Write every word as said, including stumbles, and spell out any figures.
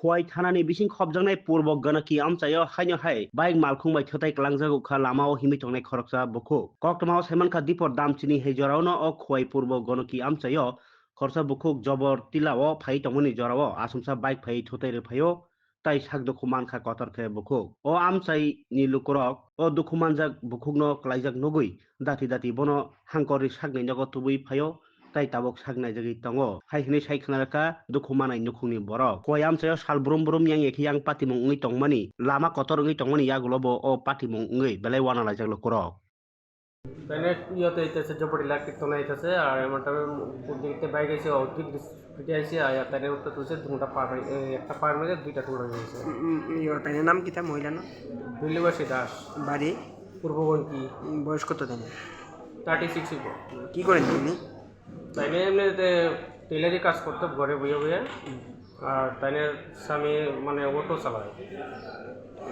Khowai thanani bising khopjaknai Purbo Ganaki amchaio haino hai bike malkhung bai thwtai kwlangjago kha lamao himwi tongnai khoroksa bukhuk. Koktwmao saimankha Dipor Damchini hai joraono o Khowai Purbo Ganaki amchaio khoroksa bukhuk jobor tilao phai tongmani jorao asomsa bike phai thwtai rwphaio. Tai sak dukhu mankha kotor khe bukhuk. O amchai ni lukurok o dukhu manjak bukhukno klaijak nugwi dati dati bono hangkorni sakni nogo tubui phaio, tai tabuk sak naijagwi tongo. Hai hwnwi sai khna rwkha dukhu manai nukhungni borok. Khowai amchaio sal brum brum yang ekhe yang patimung wngwi tongmani, lama kotor wngwi tongmani yagulo bo o patimung wngwi belai uanalaijak lukurok. Taine iyot aitase jobori lakti tona aitase, ar emon tabe purdi te bike aise, o dik dik piti aise, aya taine utte tulse dungta par, eh, ekta par mele duita tul aise. Mm, mm, iyo, taine nam kita mohila no? Bilibasi Das. Bari? Purbo Ganki. Mm, boyos koto taine? Thirty six ibo. Ki koren tumi? Taine emne te tailoring kaj korto ghore boye boye. Ar taine sami mane auto salai.